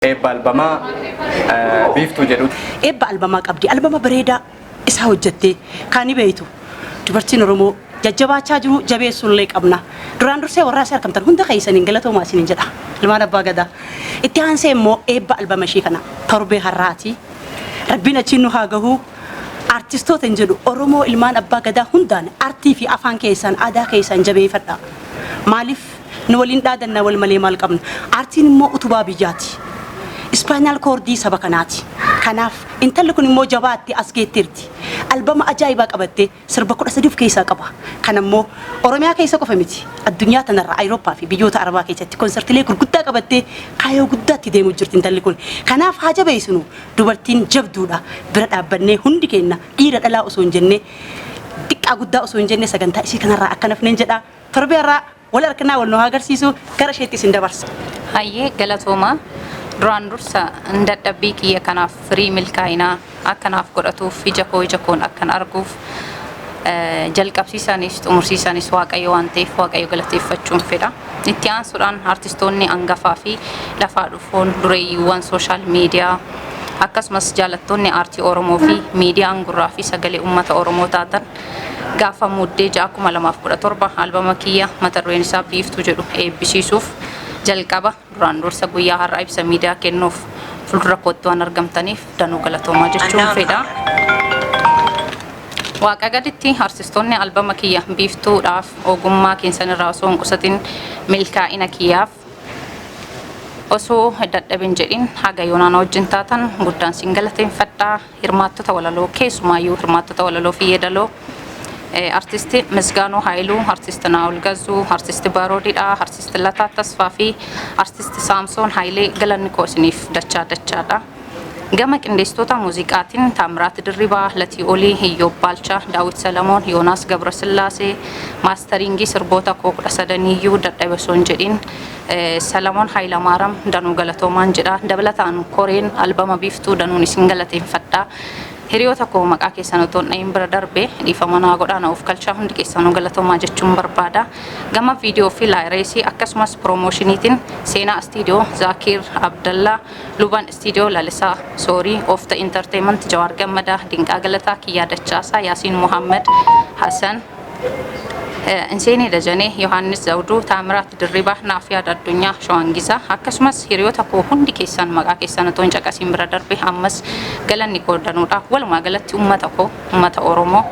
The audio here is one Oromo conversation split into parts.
Eebba albamaa Biiftuu jedhuti. Eebba albamaa qabdi. Albama bareedaa isaa hojjattee kaani beeytu. Dubartiin Oromoo jajjabaachaa jiru jabeessuullee qabna. Duraan dursee warraa asii argamtan hunda keessaniin galatoomaa isiniin jedha. Ilmaan Abbaa Gadaa. Itti aansee immoo eebba albama ishii kana torbee har'aati. Rabbiin achiin nu haa gahu. Artistoota hin jedhu, Oromoo ilmaan Abbaa Gadaa hundaan artii fi afaan keessan, aadaa keessan jabeeffadha. Maaliif nu waliin dhaadanna, wal malee maal qabna? Aartiin immoo utubaa biyyaati. Ispaayinaal koordii saba kanaati. Kanaaf intalli kun immoo jabaatte as geetteerti. Albama ajaa'ibaa qabattee sirba 13 of keessaa qaba. Kana immoo Oromiyaa keessa qofa miti. Addunyaa tanarra Ayirooppaa fi biyyoota Arabaa keessatti konsartilee gurguddaa qabattee kaayoo guddaatti deemuu jirti intalli kun. Kanaaf haa jabeessinu. Dubartiin jabduudha. Bira dhaabbannee hundi keenya dhiira dhalaa osoo hin jenne, xiqqaa guddaa osoo hin jenne sagantaa isii kanarraa akka nafneen jedha. Torbee har'aa wal argnaa, wal nu haa agarsiisu, gara isheetti isin dabarsa. Hayyee, galatooma. Duraan dursa dadhabbii kiyya kanaaf firii milkaa'inaa akkanaaf godhatuuf, ija koo ija koon akkan arguuf jalqabsiisaanis xumursiisaanis Waaqayyo waan ta'eef Waaqayyo galateeffachuun fedha. Itti aansuudhaan artistoonni hangafaa fi lafaa dhufuun, dureeyyiiwwan social media, akkasumas jaalattoonni aartii Oromoo fi miidiyaan gurraa fi sagalee uummata Oromoo taatan, gaafa Muddee 6/2017 albama kiyya mata dureen isaa Biiftuu jedhu eebbisiisuuf jalqaba duraan dursa guyyaa har'aa ibsa miidiyaa kennuuf fuuldura kootti waan argamtaniif danuu galatoomaa jechuun fedha. Waaqa gaditti artistoonni albama kiyya Biiftuudhaaf ogummaa keessan irraa osoo hin qusatin milkaa'ina kiyyaaf osoo dadhabin jedhin haga yoonaan wajjin taatan guddaan sin galateeffadhaa. Hirmaattota walaloo, keessumaayyuu hirmaattota walaloo fi yeedaloo, artisti Misgaanuu Haayiluu, artisti Naa'ol Gazzuu, artisti Baaroo Didhaa, artisti Lataa Tasfaa fi artisti Saamsoon Haayilee, galanni koo isiniif dachaa dachaadha. Gama qindeessitoota muuziqaatiin Taamiraat Dirribaa, Latii Olii, Hiyyoob Baalchaa, Daawit Salamoon, Yoonaas Gabrasillaasee, maastariingii sirboota koo 13iyyuu dadhabe osoo hin jedhin Salamoon Haayilamaaram danuu galatoomaan jedha. Dabalataan koreen albama Biiftuu danuun isin galateeffadha. Hiriyoota koo maqaa keessan otoo hin dhahin bira darbe dhiifama naa godhaa, na of kalchaa, hundi keessanuu galatoomaa jechuun barbaada. Gama viidiyoo fi laayireesii akkasumas piroomoshiniitiin Seenaa Istiidiyoo, Zaakiir Abdallaa, Luban Istiidiyoo, Lalisaa Soorii, Oofta Intarteeyiment, Jawaar Gammadaa, Dinqaa Galataa, Kiyyaa Dachaasaa, Yaasiin Muhammad, Hasan, Inseenee Dajanee, Yohaannis Zawuduu, Taamiraat Dirribaa, Naaf Yaada Addunyaa, Shawaangisaa, akkasumas hiriyoota koo hundi keessan maqaa keessan otoo hin caqasiin bira darbe ammas galanni koo danuudha. Walumaa galatti uummata koo, uummata Oromoo,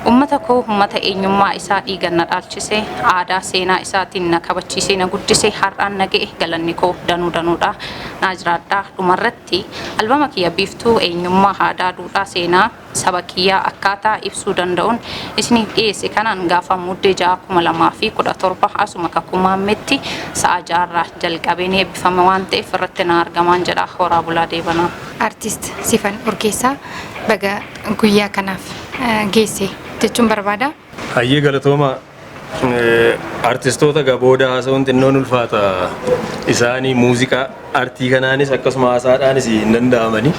uummata koo, uummata eenyummaa isaa dhiigan na dhaalchise, aadaa seenaa isaatiin na kabachiisee na guddise, har'aan na ga'e, galanni koo danuu danuudha. Naa jiraadhaa. Dhumarratti albama kiyya Biiftuu eenyummaa, aadaa, duudhaa, seenaa saba kiyyaa akkaataa ibsuu danda'uun isiniif dhiyeesse kanaan gaafa Muddee 6/2017 asuma Kakuu Maammetti sa'a 6rraa jalqabee ni eebbifama waan ta'eef irratti na argamaan jedha. Horaa bulaa, deebanaa. Artist Sifan Urgeessaa baga guyyaa kanaaf geesse jechuun barbaada. Hayyee, galatooma. Artistoota booda haasa'uun xinnoon ulfaata. Isaanii muuziqaa artii kanaanis akkasuma haasaadhaanis hin danda'amani.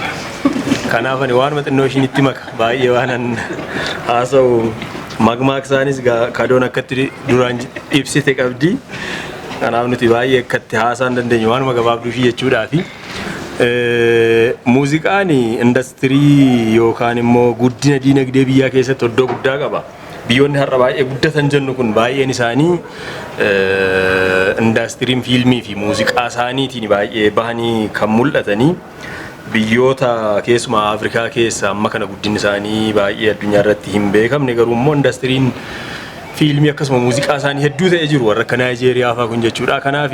Kanaaf ani waanuma xinnoo ishiin itti maka, baay'ee waanan haasa'u makmaaksaanis kadoon akkatti duraan ibsite qabdi. Kanaaf nuti baay'ee akkatti haasaa hin dandeenyu, waanuma gabaabduu ishii jechuudhaafi. Muuziqaan indastirii yookaan immoo guddina diinagdee biyyaa keessatti iddoo guddaa qaba. Biyyoonni har'a baay'ee guddatan jennu kun baay'een isaanii indaastiriin fiilmii fi muuziqaa isaaniitiin baay'ee bahanii kan mul'atanii. Biyyoota keessumaa Afrikaa keessa amma kana guddinni isaanii baay'ee addunyaa irratti hin beekamne, garuu immoo indaastiriin fiilmii akkasuma muuziqaa isaanii hedduu ta'ee jiru, warra akka Naayijeeriyaa fa'aa kun jechuudha. Kanaaf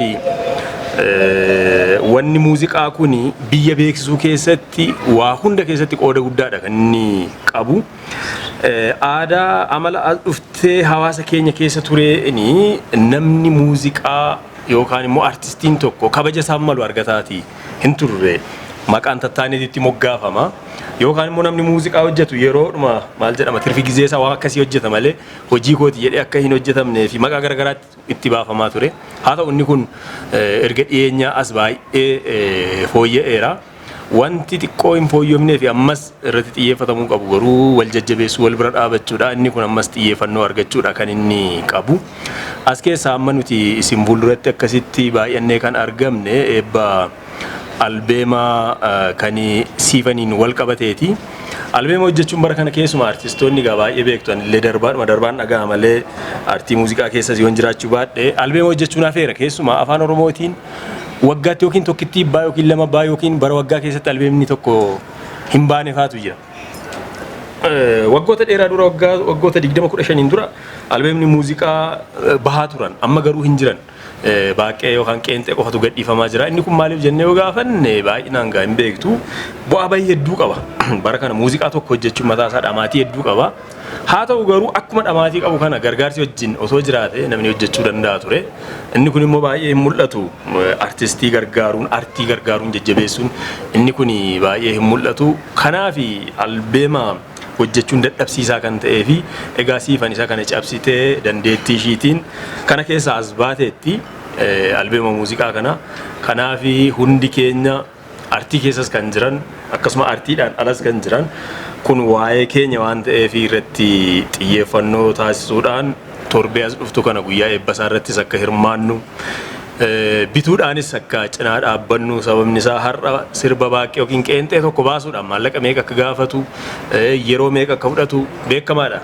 wanni muuziqaa kun biyya beeksisuu keessatti waa hunda keessatti qooda guddaadha kan inni qabu. Aadaa amala as dhuftee hawaasa keenya keessa tureeni namni muuziqaa yookaan immoo artistiin tokko kabaja isaan malu argataati hin turre. Maqaan tattaaneetitti moggaafama. Yookaan immoo namni muuziqaa hojjetu yeroodhuma, maal jedhama, tirfi gizee isaa waan akkasii hojjeta malee hojii kooti jedhee akka hin hojjetamnee fi maqaa garagaraatti itti baafamaa ture. Haa ta'u, inni kun erga dhiyeenyaa as baay'ee fooyya'eera. Wanti xiqqoo hin fooyyofnee fi ammas irratti xiyyeeffatamuu qabu garuu wal jajjabeessuu, wal bira dhaabachuudha. Inni kun ammas xiyyeeffannoo argachuudha kan inni qabu. As keessaa amma nuti isin fuulduratti akkasitti baay'annee kan argamne eebba Albeema kan Siifaniin wal qabateeti. Albeema hojjechuun bara kana keessumaa artistoonni egaa baay'ee beektu, anillee darbaadhuma darbaan dhaga'a malee artii muuziqaa keessas yoon jiraachuu baadhe albeema hojjechuun hafeera. Keessumaa afaan Oromootiin waggaatti yookiin tokkittii baa yookiin lama baa yookiin bara waggaa keessatti albeemni tokko hin baane faatu jira. Waggoota dheeraa dura, waggoota 20 15 dura albeemni muuziqaa bahaa turan, amma garuu hin jiran. Baaqee yookaan qeenxee qofatu gadhiifamaa jira. Inni kun maaliif jennee yoo gaafanne baay'inaan gaa hin beektu. Bu'aa bahii hedduu qaba. Bara kana muuziqaa tokko hojjechuun mataa isaa dhamaatii hedduu qaba. Haa ta'u garuu akkuma dhamaatii qabu kana gargaarsi wajjin osoo jiraate namni hojjechuu danda'a ture. Inni kun immoo baay'ee hin mul'atu. Artistii gargaaruun, artii gargaaruun, jajjabeessuun inni kun baay'ee hin mul'atu. Kanaaf albeema hojjechuun dadhabsiisaa kan ta'ee fi egaa Siifan isa kana cabsitee dandeettii ishiitiin kana keessa as baateetti albeema muuziqaa kana. Kanaaf hundi keenya artii keessas kan jiran akkasuma artiidhaan alas kan jiran kun waa'ee keenya waan ta'eef irratti xiyyeeffannoo taasisuudhaan torbee as dhuftu kana guyyaa eebbasaa irrattis akka hirmaannu, bituudhaanis akka cinaa dhaabbannu. Sababni isaa har'a sirba baaqee yookiin qeenxee tokko baasuudhaan maallaqa meeqa akka gaafatu, yeroo meeqa akka fudhatu beekamaadha.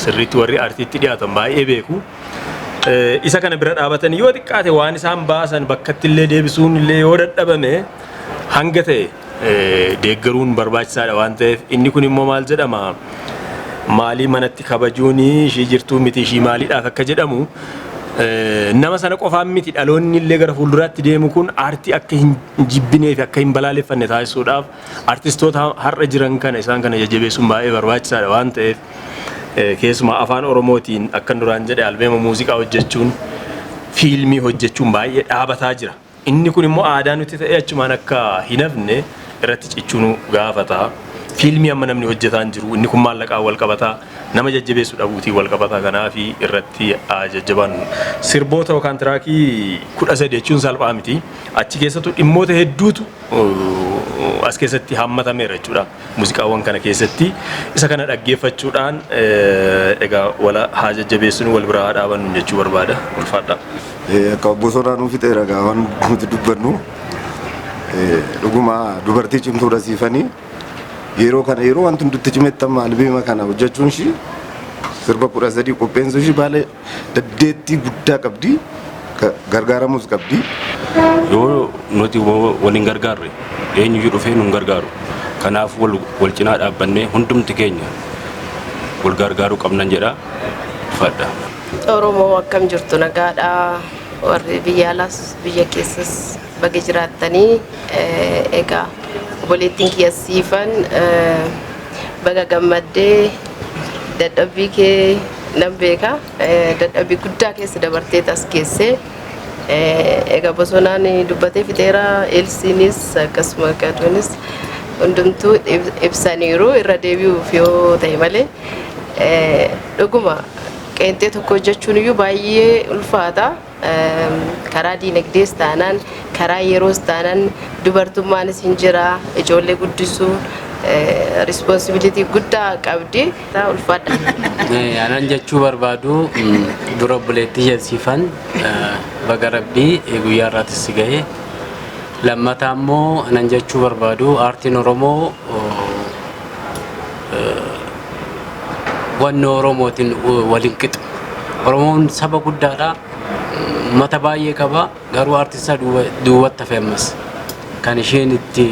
Sirriitti warri artiitti dhiyaatan baay'ee beeku. Isa kana bira dhaabatanii yoo xiqqaate waan isaan baasan bakkatti illee deebisuun illee yoo dadhabame hanga ta'e deeggaruun barbaachisaadha waan ta'eef, inni kun immoo maal jedhama, maalii manatti kabajuun ishii jirtuu miti ishii maaliidhaaf akka jedhamu, nama sana qofaan miti, dhaloonni illee gara fuulduraatti deemu kun aartii akka hin jibbinee fi akka hin balaaleffanne taasisuudhaaf artistoota har'a jiran kana isaan kana jajjabeessuun baay'ee barbaachisaadha waan ta'eef, keessumaa afaan Oromootiin akkan duraan jedhe albeema muuziqaa hojjechuun, fiilmii hojjechuun baay'ee dhaabataa jira. Inni kun immoo aadaa nuti ta'ee achumaan akka hin hafne irratti cichuu nu gaafata. Fiilmii amma namni hojjetaa hin jiru. Inni kun maallaqaan wal qabataa, nama jajjabeessu dhabuutiin wal qabataa, kanaaf irratti jajjabaannu. Sirboota yookaan tiraakii 13 jechuun salphaa miti. Achi keessattuu dhimmoota hedduutu as keessatti hammatameera jechuudha. Muuziqaawwan kana keessatti isa kana dhaggeeffachuudhaan egaa wala haa jajjabeessinu, wal biraa haa dhaabannu jechuu barbaada. Ulfaadha. Akka obbo Sonaa nuuf fixeera gaa waan nuti dubbannu. Dhuguma dubartii cimtuudha Siifanii. Yeroo kana, yeroo wanti nuti cimetti, amma albeema kana hojjechuun ishii, sirba 13 qopheessuu ishii baala dandeettii guddaa qabdi. Gargaaramus qabdi. Yoo nuti wal hin gargaarre eenyuyyuu dhufee nu hin gargaaru. Kanaaf wal cinaa dhaabbannee hundumti keenya wal gargaaruu qabnan jedha. Fadha. Oromoo akkam jirtu? Nagaadha. Warri biyya alaas biyya keessas baga jiraattanii. Egaa obboleettiin kiyya Siifan, baga gammaddee. Dadhabbii kee nan beeka, dadhabbii guddaa keessa dabartee as geessee. Egaa Bosonaan dubbatee fixeera, Eelsiinis akkasuma Gaduunis hundumtuu ibsaniiru, irra deebi'uuf yoo ta'e malee. Dhuguma qeenxee tokko hojjechuun iyyuu baay'ee ulfaata. Karaa diinagdees taanaan, karaa yeroos taanaan, dubartummaanis hin jira, ijoollee guddisuu responsibility guddaa qabdi. Ulfaadha. Anan jechuu barbaadu, dura obboleettii Siifan baga rabbii guyyaa irraattis si gahe. Lammataa immoo anan jechuu barbaadu, aartiin Oromoo wannoo Oromootiin waliin qixu. Oromoon saba guddaadha. Uummata baay'ee qaba. Garuu aartiin isaa duubatti hafe ammas. Kan isheen itti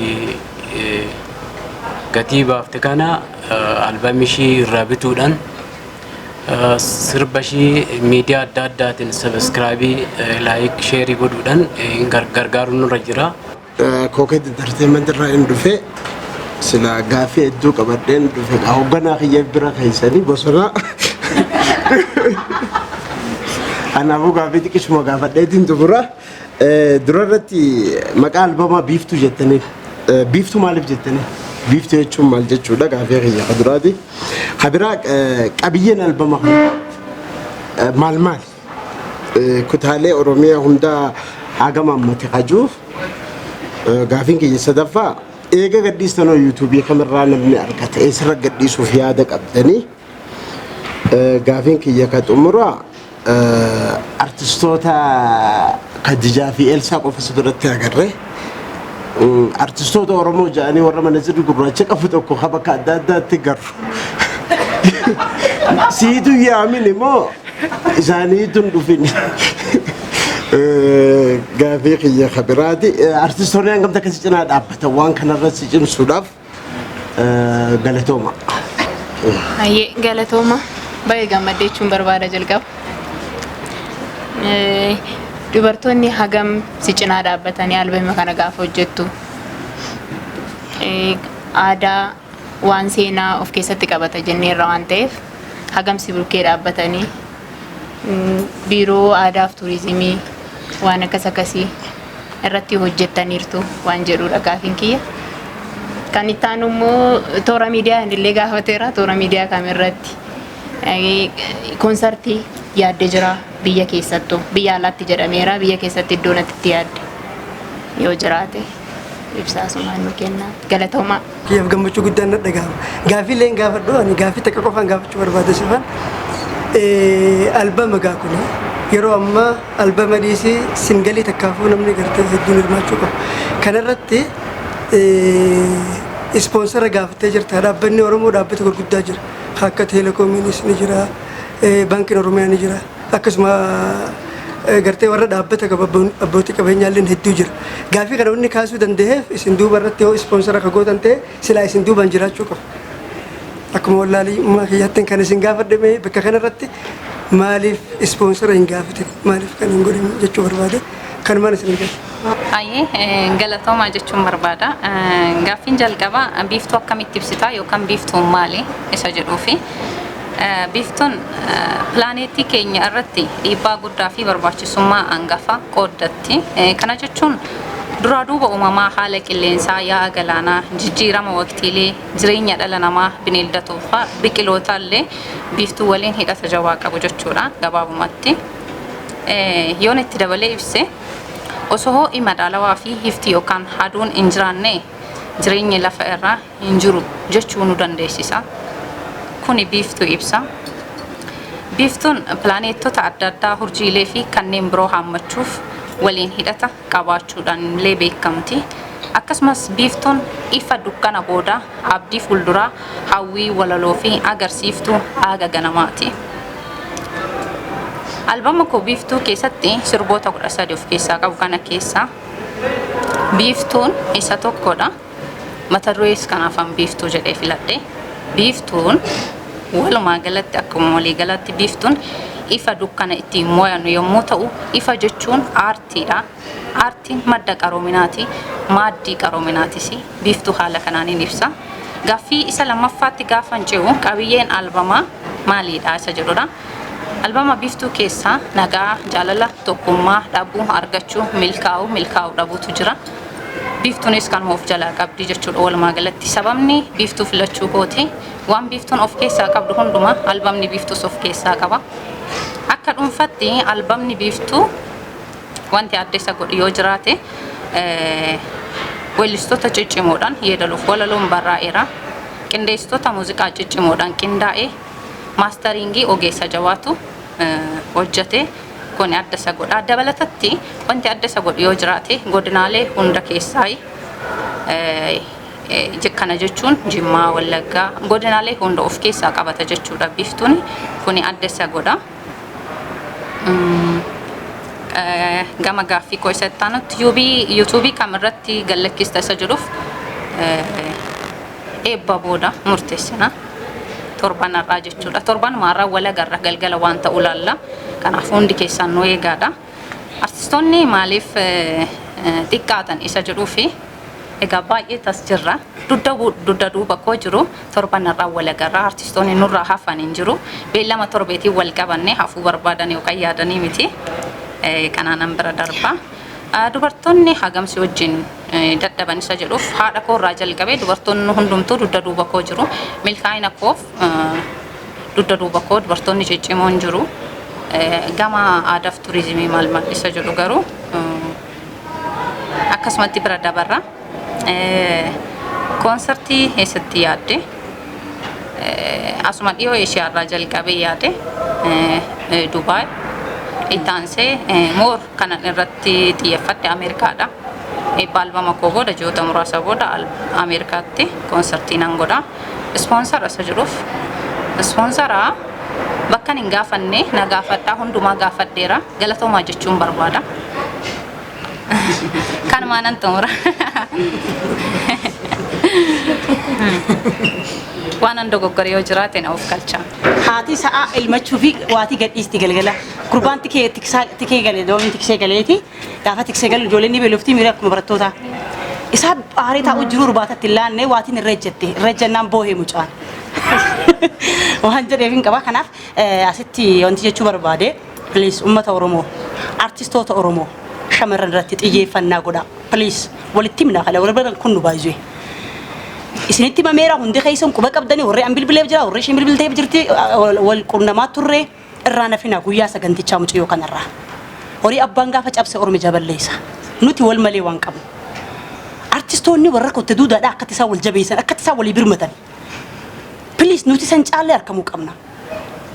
gatii baafte kana albamii ishii irraa bituudhaan, sirba ishii miidiyaa adda addaatiin subscribe, like, share godhuudhaan gargaaruun nurra jira. Kookeet Entertainment irraa hin dhufe. Sila gaaffii hedduu qabadheen dhufe. Hoogganaa kiyya bira keessanii Bosonaa. Kanaafuu gaaffii xiqqishuma gaafadheetiin xumura. Dura irratti maqaa albamaa Biiftuu jettanii, Biiftuu maaliif jettanii? Biiftuu jechuun maal jechuudha? Gaaffii kiyya ka duraati. Ka biraa, qabiyyeen albama kana maal maali? Kutaalee Oromiyaa hundaa hagam hammate kajuuf. Gaafiin kiyya sadaffaa, eega gadhiistanoo yuutuubii kamirraa namni argata? Eessarra gadhiisuuf yaada qabdanii? Gaafiin kiyya ka xumuraa, artistoota Kadijaa fi Elsaa qofa si biratti agarre. Artistoota Oromoo jedhanii warra manatsirri gurraacha qabu tokko kan bakka adda addaatti garru. Siitu yaamin immoo isaaniitu hin dhufin. Gaafii kiyya kabiraati. Artistoonni hangam takka si cinaa dhaabbatan waan kanarra si cimsuudhaaf? Galatooma. Hayyee, galatooma, baay'ee gammadde jechuun barbaada jalqaba. Dubartoonni hagam si cinaa dhaabbatanii albama kana gaafa hojjettu? Aadaa waan seenaa of keessatti qabata jenneerra waan ta'eef, hagam si bukkee dhaabbatanii, biiroo aadaa fi turizimii waan akkas akkasii irratti hojjettaniirtu waan jedhudha gaafiin kiyya. Kan itti aanu immoo toora miidiyaa illee gaafateera, toora miidiyaa kamirratti koonsartii yaadde jira biyya keessattuu? Biyya alaatti jedhameera, biyya keessatti iddoo natti itti yaadde yoo jiraate ibsaasumaan nu kenna. Galatoomaa. Kiyyaaf gammachuu guddaan na dhagahama. Gaafii illee hin gaafadhu, ani gaafii takka qofaan gaafachuu barbaada sifan. Albama gaa kun yeroo ammaa albama dhiisii singalii takkaafuu namni gartee hedduun hirmaachuu qabu. Kanarratti ispoonsara gaafattee jirta. Dhaabbanni Oromoo dhaabbata gurguddaa jira. Akka teelekoomiinis ni jira, baankiin Oromiyaa ni jira. Akkasuma gartee warra dhaabbata qabu abbootii qabeenyaallee hedduu jira. Gaafii kana wanni kaasuu danda'eef, isin duuba irratti yoo ispoonsara ka gootan ta'e silaa isin duubaan jiraachuu qabu. Akkuma wallaalummaa kiyyaatti kan isin gaafadhe, mee bakka kanarratti maaliif ispoonsara hin gaafatin, maaliif kan hin godhin jechuu barbaade, kanumaan isin gaafadhe. Hayyee, galatoomaa jechuun barbaada. Gaaffiin jalqabaa biiftuu akkamitti ibsitaa yookaan biiftuun maali isa jedhuufi. Biiftuun pilaaneetii keenya irratti dhiibbaa guddaa fi barbaachisummaa hangafa qooddatti. Kana jechuun duraa duuba uumamaa, haala qilleensaa, yaa'a galaanaa, jijjiirama waqtiilee, jireenya dhala namaa, bineeldotaa, biqilootaa illee biiftuu waliin hidhata jabaa qabu jechuudha gabaabumatti. Yoon itti dabalee ibse, osoo ho'i madaalawaa fi ifti yookaan aduun hin jiraanne jireenyi lafa irraa hin jiru jechuu nu dandeessisa. Kuni biiftuu ibsa. Biiftuun pilaaneetota adda addaa, urjiilee fi kanneen biroo haammachuuf waliin hidhata qabaachuudhaan illee beekamti. Akkasumas biiftuun ifa dukkana booda, abdii fuulduraa, hawwii, walaloo fi agarsiiftuu aaga ganamaati. Albama koo biiftuu keessatti sirboota 13 of keessaa qabu kana keessaa biiftuun isa tokkodha. Mata durees kanaafan biiftuu jedhee filadhe. Biiftuun walumaa galatti, akkuma waliigalatti, biiftuun ifa dukkana ittiin mo'annu yommuu ta'u, ifa jechuun aartiidha. Aartiin madda qaroominaati. Maaddii qaroominaatis. Biiftuu haala kanaaniin ibsa. Gaaffii isa lammaffaatti gaafan ce'u, qabiyyeen albamaa maalidha isa jedhudha. Albama biiftuu keessaa nagaa, jaalala, tokkummaa, dhabuu, argachuu, milkaa'uu, milkaa'uu dhabuutu jira. Biiftuunis kanuma of jalaa qabdi jechuudha walumaa galatti. Sababni biiftuu filachuu kooti, waan biiftuun of keessaa qabdu hundumaa albamni biiftuus of keessaa qaba. Akka dhuunfatti albamni biiftuu wanti adda isa godhu yoo jiraate, weellistoota ciccimoodhaan yeedaluuf walaloon barraa'eera. Qindeessitoota muuziqaa ciccimoodhaan qindaa'ee, maastaringii ogeessa jabaatu hojjete, kun adda isa godha. Dabalatatti wanti adda isa godhu yoo jiraate, godinaalee hunda keessaa, kana jechuun Jimmaa, Wallaggaa, godinaalee hunda of keessaa qabata jechuudha biiftuun kuni adda isa godha. Gama gaaffii koo isa itti aanutti, yuutuubii kamirratti gallakkista isa jedhuuf, eebba booda murteessina. Torban har'aa jechuudha. Torban har'aa walagarra galgala waan ta'u laalla. Kanaaf hundi keessaan nu eegaadha. Artistoonni maaliif xiqqaatan isa jedhuu fi egaa baay'ee tas jirra. Dugda duuba koo jiru, torban har'aa walagarra artistoonni nurraa hafan hin jiru. Beellama torbeetiin wal qabanne hafuu barbaadan yookaan yaadanii miti. Kanaanan bira darba. Dubartoonni hagamsi wajjin dadhaban isa jedhuuf, haadha koo irraa jalqabee dubartoonni hundumtuu dugda duuba koo jiru. Milkaa'ina koof dugda duuba koo dubartoonni ciccimoon jiru. Gama aadaaf turizimii maal maal isa jedhu garuu akkasumatti bira dabarra. Koonsartii eessatti yaadde? Asuma dhiyoo Eeshiyaarraa jalqabee yaade, Dubaay. Itti aansee moor kanan irratti xiyyeeffadhe Ameerikaadha. Eebba albama koo booda ji'oota muraasa booda Ameerikaatti koonsartii nan godha. Ispoonsara isa jedhuuf ispoonsara bakka hin gaafanne na gaafadhaa, hundumaa gaafadheera, galatoomaa jechuun barbaada. Kanumaa nan xumura. Waan an dogoggore yoo jiraate na of galcha. Haati sa'a elmachuu fi waatii gadhiisti galgala. Gurbaan tikee tikee galee doomiin tiksee galeeti. Gaafa tiksee galu ijoolleen ni beelofti miira akkuma barattootaa. Isaa aaree taa'u jiru irbaatatti hin laanne waatiin irra ejjette. Irra ejjennaan boohee mucaan. Waan jedheef hin qaba. Kanaaf asitti wanti jechuu barbaade, please, uummata Oromoo, artistoota Oromoo shamarran irratti xiyyeeffannaa godhaa. Please, walitti himna kana wal bira kun nu baay'ee. Isinitti himameera, hundi keessan quba qabdanii, warri an bilbileef jira, warri isheen bilbilteef jirti, wal qunnamaa turre. Irraa nafina guyyaa sagantichaa mucayyoo kanarraa. Horii abbaan gaafa cabse ormi jaballeessa. Nuti wal malee waan qabnu. Artistoonni warra kotte duudaadhaa akkatti isaan wal jabeessan, akkatti isaan walii birmatan. Please, nuti san caallee argamuu qabna.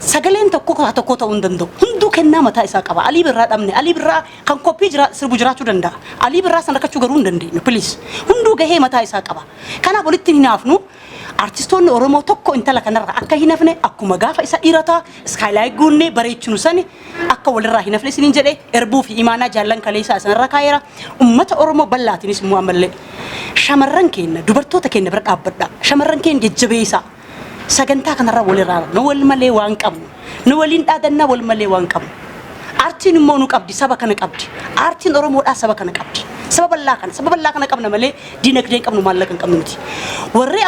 Sagaleen tokko karaa tokko ta'uu hin danda'u. Hunduu kennaa mataa isaa qaba. Alii Birraa dhabne. Alii Birraa kan koppii jira sirbu jiraachuu danda'a. Alii Birraa san rakkachuu garuu hin dandeenyu. Please. Hunduu gahee mataa isaa qaba. Kanaaf walitti hin hinaafnu. Artistoonni Oromoo tokko intala kanarraa akka hin hafne, akkuma gaafa isa dhiirataa iskaayilaayit guunnee bareechinu sani akka walirraa hin hafne isiniin jedhe, erbuu fi imaanaa jaallan kaleessaa isinirra kaa'eera. Uummata Oromoo bal'aatiinis immoo ammallee shamarran keenya, dubartoota keenya bira dhaabbadha. Shamarran keenya jajjabeessaa. Sagantaa kanarra walirraa nu wal malee waan qabnu. Nu waliin dhaadannaa, wal malee waan qabnu. Aartiin immoo nu qabdi, saba kana qabdi. Aartiin Oromoodhaa saba kana qabdi. Saba bal'aa kana, saba bal'aa kana qabna malee diinagdee hin qabnu, maallaqa hin qabnu miti. Warri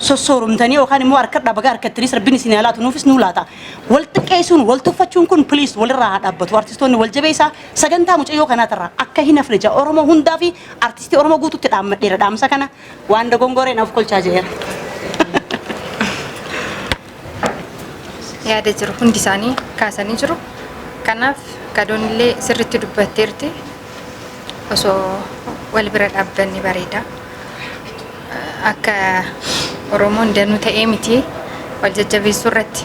sossoorumtanii yookaan immoo harkadhaa baga harkattaniis rabbiin isin haa laatu, nuufis nuu laata. Wal xiqqeessuun, wal tuffachuun kun please walirraa haa dhaabbatu. Artistoonni wal jabeessaa, sagantaa mucayyoo kanaatirraa akka hin hafne jaa Oromoo hundaa fi artistii Oromoo guututti dhaammadheera dhaamsa kana, waan dogongoree naaf kolchaa jedheera. Yaada jiru hundi isaanii kaasanii jiru. Kanaaf kadoon illee sirriitti dubbatteerti. Osoo wal bira dhaabbanni bareeda. Akka Oromoon danuu ta'ee miti, wal jajjabeessuu irratti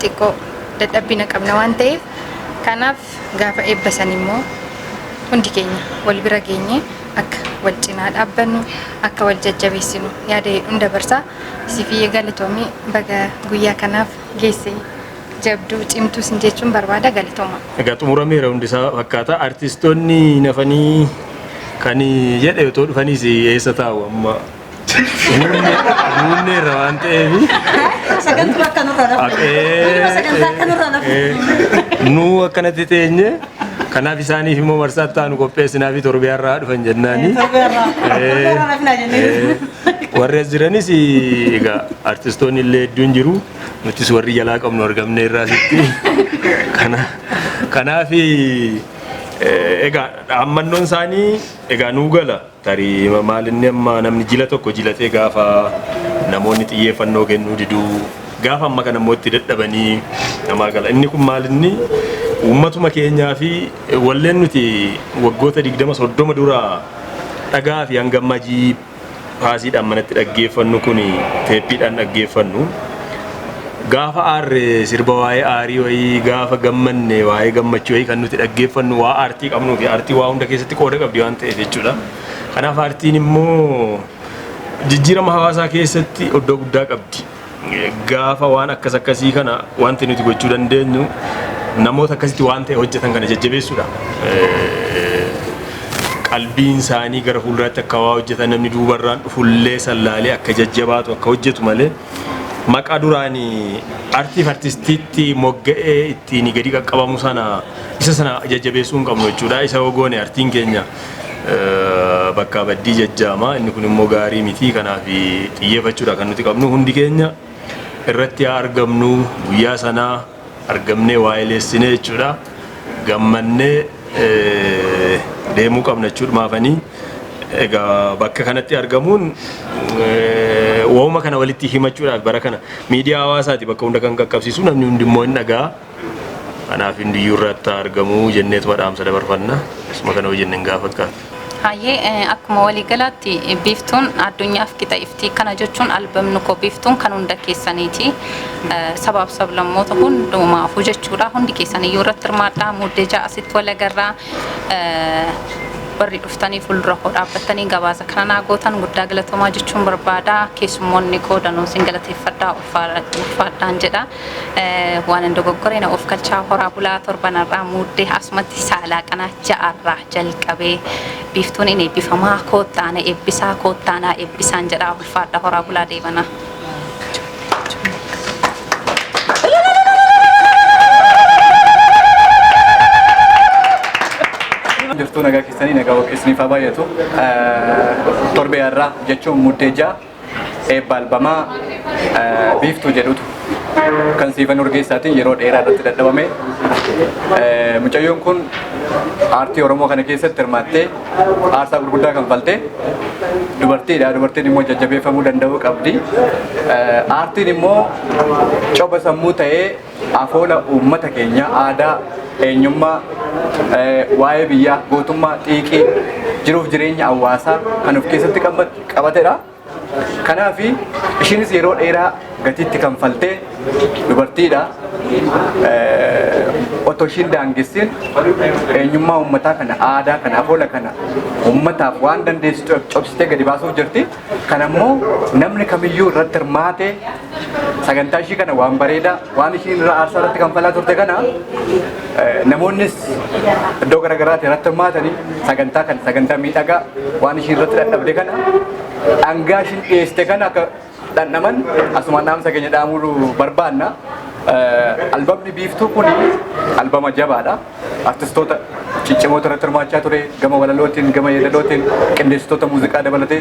xiqqoo dadhabbina qabna waan ta'eef, kanaaf gaafa eebbasan immoo hundi keenya wal bira geenye akka wal cinaa dhaabbannu, akka wal jajjabeessinu yaada jedhuun dabarsaa. Siifiyee, galatoomii, baga guyyaa kanaaf geesse, jabduu cimtuu sin jechuun barbaada, galatooma. Egaa xumurameera hundisaa fakkaata. Artistoonni nafanii kan jedhe otoo dhufaniis eessa taa'u amma? Guunneerra waan ta'eef. Sagantuu akka nurraa nafne. Sagantaa akka nurraa nafne. Nu akkanatti teenye, kanaaf isaaniif immoo marsaa taanu qopheessinaa fi torbee har'aa dhufan jennaani. Torbee har'aa. Torbee har'aa nafnaa jennee. Warri as jiranis egaa artistoonni illee hedduun jiru. Nutis warri jalaa qabnu argamne irraa sitti. Kanaaf egaa dhaammannoon isaanii egaa nuu gala. Tarii maal inni amma namni jila tokko jilatee gaafa namoonni xiyyeeffannoo kennuu diduu, gaafa amma kana immoo itti dadhabanii namaa gala. Inni kun maal inni uummatuma keenyaa fi walleen nuti waggoota 20 30 dura dhagaa fi hanga ammaa paasiidhaan manatti dhaggeeffannu kun, teeppiidhaan dhaggeeffannu. Gaafa aarre sirba waa'ee aarii wayii, gaafa gammanne waa'ee gammachuu wayii kan nuti dhaggeeffannu waa aartii qabnuu fi aartii waa hunda keessatti qooda qabdi waan ta'eef jechuudha. Kanaaf aartiin immoo jijjiirama hawaasaa keessatti iddoo guddaa qabdi. Gaafa waan akkas akkasii kana wanti nuti gochuu dandeenyu namoota akkasitti waan ta'e hojjetan kana jajjabeessuudha. Qalbiin isaanii gara fuulduraatti akka waa hojjetan, namni duubarraan dhufullee sallaalee akka jajjabaatu akka hojjetu malee, maqaa duraanii artiif artistiitti mogga'ee ittiin gadi qaqqabamu sana, isa sana jajjabeessuu hin qabnu jechuudha. Isa goone artiin keenya bakka baddii jajjaama. Inni kun immoo gaarii miti. Kanaaf xiyyeeffachuudha kan nuti qabnu, hundi keenya irratti haa argamnu, guyyaa sanaa argamnee waa'ee leessinee jechuudha. Gammannee deemuu qabna jechuudha maafanii. Egaa bakka kanatti argamuun waanuma kana walitti himachuudhaaf, bara kana miidiyaa hawaasaati bakka hunda kan qaqqabsiisu, namni hundi immoo hin dhagaa. Kanaaf hundiyyuu irratti argamuu jenneetuma dhaamsa dabarfanna. Isuma kana hojjenneen gaafa fakkaata. Hayyee, akkuma waliigalaatti Biiftuun addunyaaf qixa ifti. Kana jechuun albamni koo Biiftuun kan hunda keessaniiti. Sabaaf sablammoota hundumaafuu jechuudha. Hundi keessaniyyuu irratti hirmaadhaa. Muddee 6 asitti wal agarraa. Warri dhuftanii fuuldura koo dhaabbattanii gabaasa kana naa gootan guddaa galatoomaa jechuun barbaada. Keessummoonni koo danuu sin galateeffadhaa, ulfaadhaan jedha. Waan hin dogoggore na of galchaa. Horaa bulaa. Torbanarraa muuddee asumatti saalaa qanaa 6rraa jalqabee Biiftuun in eebbifamaa. Koottaana eebbisaa, koottaanaa eebbisaan jedha. Ulfaadha, horaa bulaa, deebana. Jirtuu, nagaa keessanii? Nagaa waaqessaniif haa baay'atu. Torbee har'aa jechuun Muddee 6 eebba albamaa Biiftuu jedhutu kan Siifan Urgeessaatiin yeroo dheeraa irratti dadhabame. Mucayyoon kun aartii Oromoo kana keessatti hirmaattee aarsaa gurguddaa kanfaltee dubartiidha. Dubartiin immoo jajjabeeffamuu danda'uu qabdi. Aartiin immoo coba sammuu ta'ee afoola uummata keenya, aadaa, eenyummaa, waa'ee biyyaa, gootummaa, xiiqii, jiruuf jireenya hawaasaa kan of keessatti qabatedha. Kanaaf ishiinis yeroo dheeraa gatiitti kanfaltee dubartiidha. Otoo ishiin daangessin eenyummaa uummataa kana, aadaa kana, afoola kana uummataaf waan dandeessu cobsitee gadi baasuuf jirti. Kana immoo namni kamiyyuu irratti hirmaate sagantaa ishii kana, waan bareedaa waan ishiin irra aarsaa irratti kanfalaa turte kana, namoonnis iddoo garaagaraatti irratti hirmaatanii sagantaa kana, sagantaa miidhagaa waan ishiin irratti dadhabde kana, dhangaa ishiin dhiyeessite kana akka dhandhaman asumaan dhaamsa keenya dhaamuu barbaanna. Albamni Biiftuu kun albama jabaadha. Artistoota ciccimoota irratti hirmaachaa ture, gama walalootiin, gama yeedalootiin, qindeessitoota muuziqaa dabalatee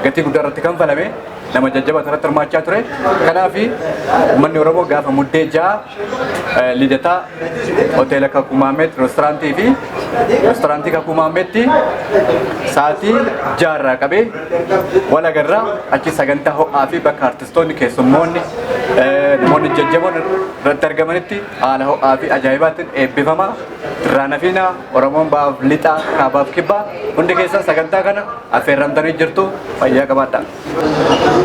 gatii guddaa irratti kanfalame, nama jajjabaa irratti hirmaachaa ture. Kanaaf uummanni Oromoo gaafa Muddee 6 Lidataa hoteela Kakuu Maammeetti, reestooraantii fi reestooraantii Kakuu Maammeetti sa'aatii 6rraa qabee wal agarraa. Achi sagantaa ho'aa fi bakka artistoonni, keessummoonni, namoonni jajjaboon irratti argamanitti haala ho'aa fi ajaa'ibaatiin eebbifama. Irraa nafiina. Oromoon bahaaf lixaa, kaabaaf kibbaa hundi keessan sagantaa kana affeerramtanii jirtu. Fayyaa qabaadhaa.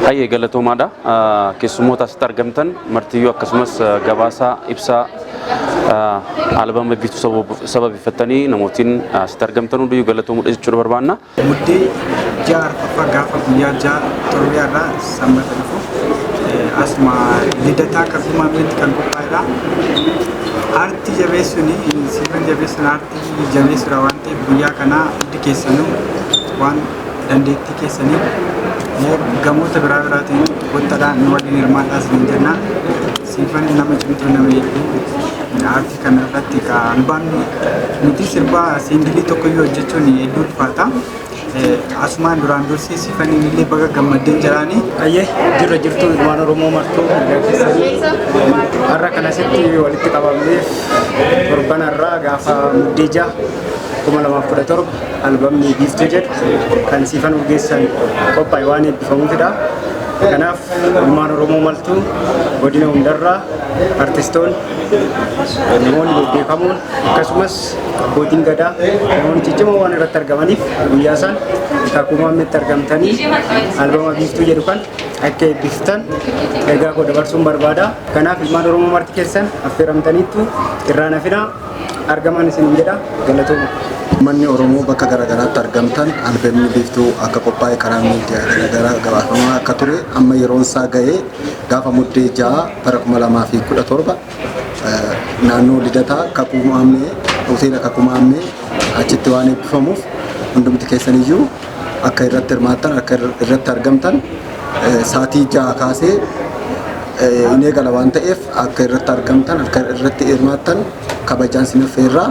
Hayyee, galatoomaadha. Keessummoota asitti argamtan martiyyuu, akkasumas gabaasaa ibsaa albama Biiftuu sababeeffattanii namootiin asitti argamtan hundiyyuu galatoomuudha jechuudha barbaanna. Muddee 6 arfaffaa, gaafa guyyaa 6 torbee irraa Sanbata dhufu, asuma Lidataa Kakuu Maammeetti kan qophaa'edha. Aartii jabeessuun, Siifan jabeessuun aartii jabeessuudha waan ta'eef, guyyaa kana hundi keessanuu waan dandeettii keessanii gamoota biraa biraatiin kottaadhaa nu waliin hirmaadhaa isiniin jenna. Siifan nama cimtuu, nama hedduu aartii kana irratti albaamni nuti sirbaa single tokkoyyuu hojjechuun hedduu ulfaata. Asumaan duraan dursee Siifaniin illee baga gammaddeen jiraani. Ayyee, jirra jirtu ilmaan Oromoo martuu, nagaa keessanii? Har'a kanasitti walitti qabamneef torban har'aa gaafa Muddee 6, 2017 albamni Biiftuu jedhu kan Siifan Urgeessaan qophaa'e waan eebbifamuufidha. Kanaaf ilmaan Oromoo martuu godina hundarraa artistoonni, namoonni bebbeekamoon, akkasumas abbootiin gadaa, namoonni ciccimoo waan irratti argamaniif, guyyaa isaan Kakuu Maammeetti argamtanii albama Biiftuu jedhu kan akka eebbiftan ergaa koo dabarsuun barbaada. Kanaaf ilmaan Oromoo marti keessan affeeramtaniittu, irraan hafinaa, argaman isin jedha. Galatooma. Uummanni Oromoo bakka garaagaraatti argamtan, albamni Biiftuu akka qophaa'e karaa miidiyaa garaagaraa gabaafamaa akka ture, amma yeroon isaa ga'ee gaafa Muddee 6 bara 2017 naannoo Lidataa Kakuu Maammee, hoteela Kakuu Maammee achitti waan eebbifamuuf, hundumti keessaniyyuu akka irratti hirmaattan, akka irratti argamtan, sa'aatii 6 kaasee hin eegala waan ta'eef, akka irratti argamtan, akka irratti hirmaattan kabajaan sin affeerraa.